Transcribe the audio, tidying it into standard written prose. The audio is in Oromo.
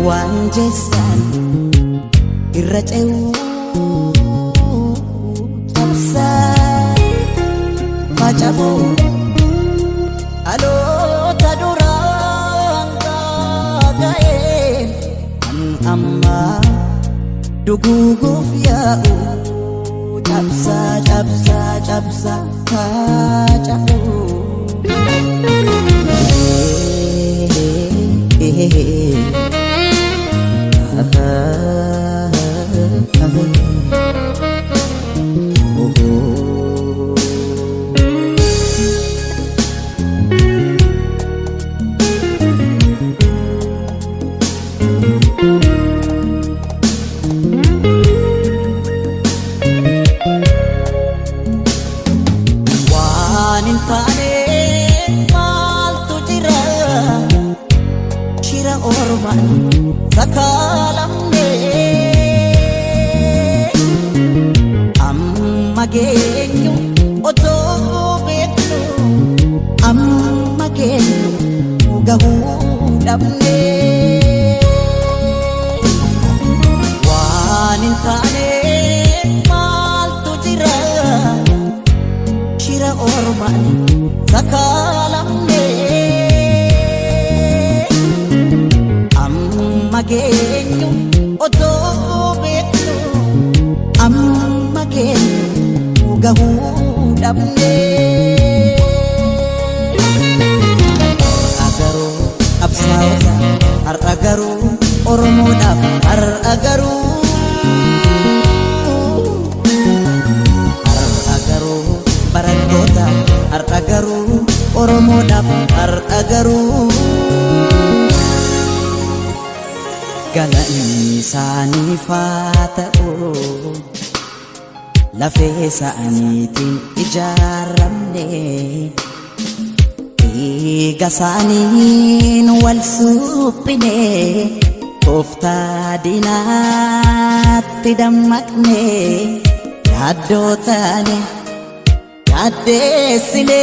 Waan jeessaan irra ce'uu cabsaa faca'uu dhaloota duraan gaaga'een kan ammaa duguuguuf yaa'u cabsaa cabsaa cabsaa faca'uu. Waan hin taane maaltu jira shira ormaan sakaalamne amma geenyu otoo beeknu amma geenyu gahuu dhabne. Waan hin taane maaltu jira shira ormaan sakaalamne amma geenyu otoo beeknu amma geenyu gahuu dhabne. Har'a garuu qabsaa'ota har'a garuu Oromoodhaaf har'a garuu. Har'a garuu barattoota har'a garuu Oromoodhaaf har'a garuu. Galanni isaaniif haa ta'u lafee isaaniitiin ijaaramne dhiiga isaaniin wal suphine tooftaa diinaatti dammaqne yaaddoo taane yaaddeessine.